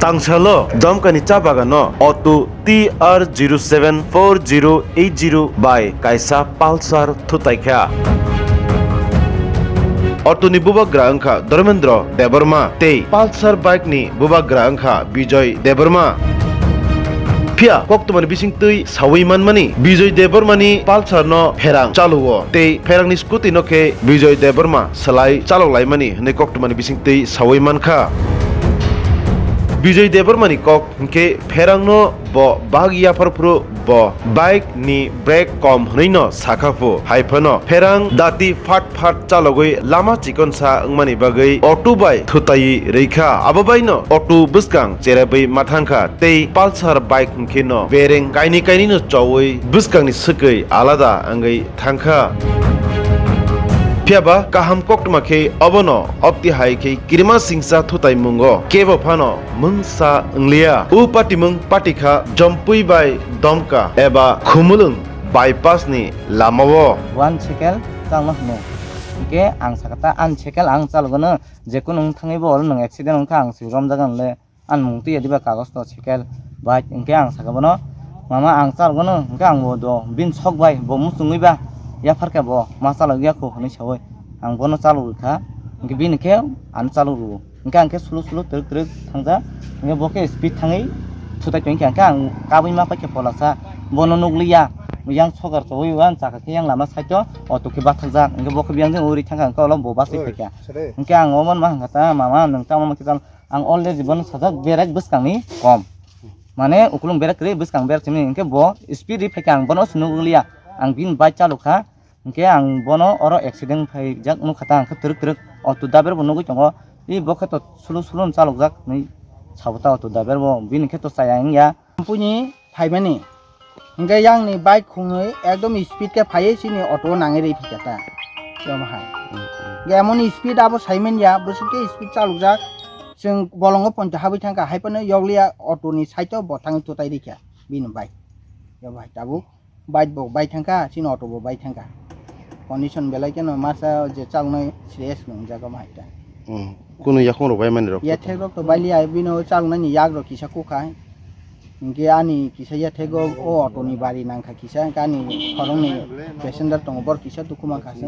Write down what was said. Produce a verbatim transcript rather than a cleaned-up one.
Tangsalo Domkani cha bagano auto T R zero seven four zero eight zero bai kaisa Pulsar thutai kha. Auto ni bubagra wngkha Dharmendra Debbarma tei Pulsar bike ni bubagra wngkha Bijoy Debbarma. Phiya koktwmani bisingtwi sawi manmani, Bijoy Debbarmani Pulsar no pherang chaluo tei pherangni scooty no khe Bijoy Debbarma swlai chalok laimani hwnwi koktwmani bisingtwi sawi mankha. Bijoy Debbarmani kok hwnkhe pherangno bo bag yaphar phuru bo bike ni brake kom hwnwi no sakha phu, hai phano pherang dati phat phat chalogwi lama chikonsa wngmani bagwi auto bai thutai rwikha. Abo baino auto bwskang cherabwi mathangkha tei Pulsar bike hwnkhe no bereng kainwi kainwi no chowi bwskangni swkwi alada wngwi thangkha. Phiyaba kaham koktwma khe obono opti hai khe kirima singsa thutai mungo kebo phano mungsa wngliya. O patimung patikha Jompui bai Domka eba Khumulwng bypass ni lamao. One cycle changno hwnwi. Hwnkhe ang sakha ta, "Ani cycle ang chalogwno, jekunu wng thangwi bo oro nwng accident wngkha, ang se romjagwno le, ani mung twi ya diba kagoj to cycle, bike?" Hwnkhe ang sakha bono, "Mama, ang chalogwno," hwnkhe ang bo do bini sok bai bo muchungwi ba yapharkhe bo ma chalogya kho hwnwi sawi ang bono chalogwi kha, hwnkhe bini khe ano chalogwi rwo. Hwnkhe ang khe sulu sulu twrwk twrwk thangjak. Hwnkhe bo khe speed thangwi thutai tongkha, hwnkhe ang kabwi ma paikha polasa. Bono nukliya. Yang sogar chowi uan chakha khe yang lama side o auto khe bathakjak. Hwnkhe bo khe biyang jeng uri thangkha, hwnkhe olo bo basai phaikha. Hwnkhe ang omo ma hwnkha ta, "Mama, nwng tamo ma khe chal?" Ang already bono sajak berek bwskangni kom. Mane ukulung berek kwrwi bwskang berek simi, hwnkhe bo speed ri phaikha, ang bono se nukliya. Ang bini bike chalokha. Hwnkhe ang bono oro accident phaijak nukha ta, hwnkhe twrwk twrwk auto daber bo nugwi tongo. I bo khe to sulu sulu no chalokjak hinwi sabo ta auto daber bo, bini khe to chaya wngya. Puini phaimani hwnkhe yang ni bike khungwi ekdom speed khe phaiwi chini auto o nangwi rwi phikha ta. Omo hai. Hwnkhe emon speed abo saimanya, bwswk khe speed chalokjak. Chwng bolongo ponto habwi thangkha, hai phano yokliya auto ni side o bo thangwi tutai rikha bini bike. Omo hai tabuk. Bike bo bai thangkha, chini auto bo bai thangkha. Condition belai kheno masa je chalnai serious nung jaga ma haita. Hmm. Kunu yakhung rok bai mani rok. Yathek rok to bai liya, bino chalnani yak rok kisa kukha. Hingke ani kisa yathek o, o auto ni bari nangkha kisa, hingke ani khoroknwi passenger tongo, bor kisa dukhu mankha se.